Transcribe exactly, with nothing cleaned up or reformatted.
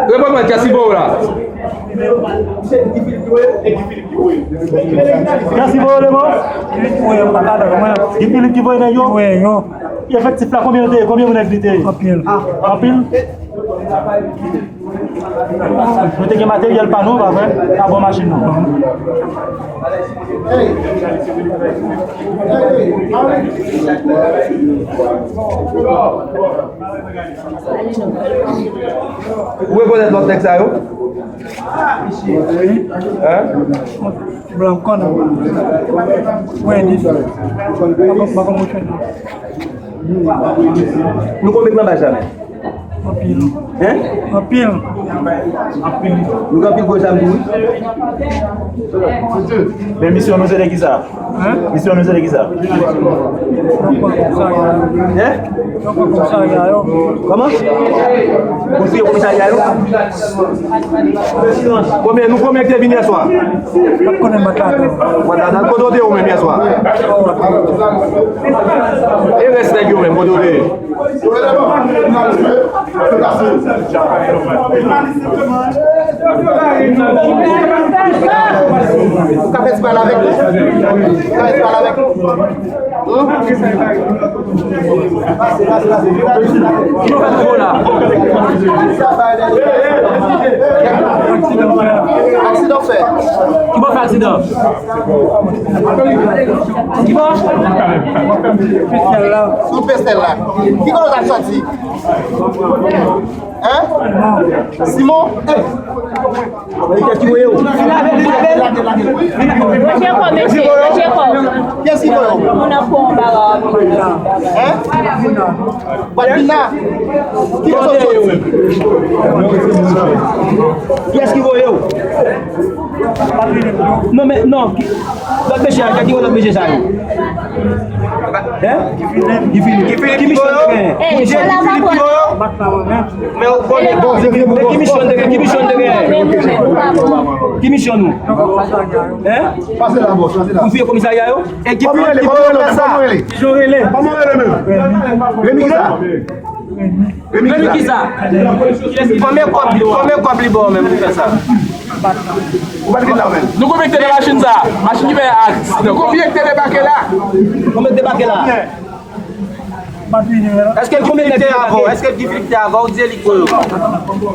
Reponn mwen, kiyès ki voye w la? Kiyès ki voye w, Lemo? Guy Philippe ki voye nèg yo? Wi, yo. Efektif la, konbyen nou te ye? Konbyen moun nèg li te ye? Anpil. Anpil? Nou te gen materyèl pa nou, pa vre? Pa bon machin, non. Ou rekonèt lòt nèg sa yo? Hein? Blan, m konnen. Wendy. Mwen konn mwen konnen. Nou konbyen nan baz la menm? Anpil. Hein? Anpil. Anpil. Nou gen anpil gwo zam tou, wi. Men misyon nou se de kisa? Hein? Misyon nou se de kisa? Hein? Kòman? Pou fouye komisarya yo? Konbyen, nou konbyen ki te vin yè swa? Pat konnen m pat la ankò. Ou pat la ankò, kote w te ye ou menm yè swa? E rès nèg yo menm, kote w te ye? Ou ka fè ti pale avèk nou? Ou ka fè ti pale avèk nou? Ki bò fè twouvo la? Aksidan fè. Ki bò fè aksidan? Ki bò? Sou pestèl la. Ki kote w t ap sòti? Hein? Simon? Mesye kò, mesye, mesye kò. Kiyès ki voye w? Moun nan fè yon bagay anpil. Hein? Badmina. Ki kote w soti? Kiyès ki voye w? Non, men, non. Lòt mesye a, ki voye lòt mesye sa yo? Hein? Guy Philippe. Guy Philippe. Ki misyon li genyen? Ki misyon li genyen? Men ou konnen, men ki misyon li te genyen? Ki misyon li te genyen? Ki misyon nou? Hein? Pase la, bòs, pase la. Pou fouye komisarya yo? E ki pou, ki pou fè sa? Kòman w rele? Kòman w rele menm? Remi kisa? Remi kisa? Konbyen kòb, konbyen kòb li ba w menm pou fè sa? Ou pa t vin la ou menm? Nou konbyen ki te nan machin sa? Machin ki fè aksidan. Konbyen ki te debake la? Konbyen ki debake la? Èske Guy Philippe te avè w? Èske Guy Philippe te avè w? Di li k voye w.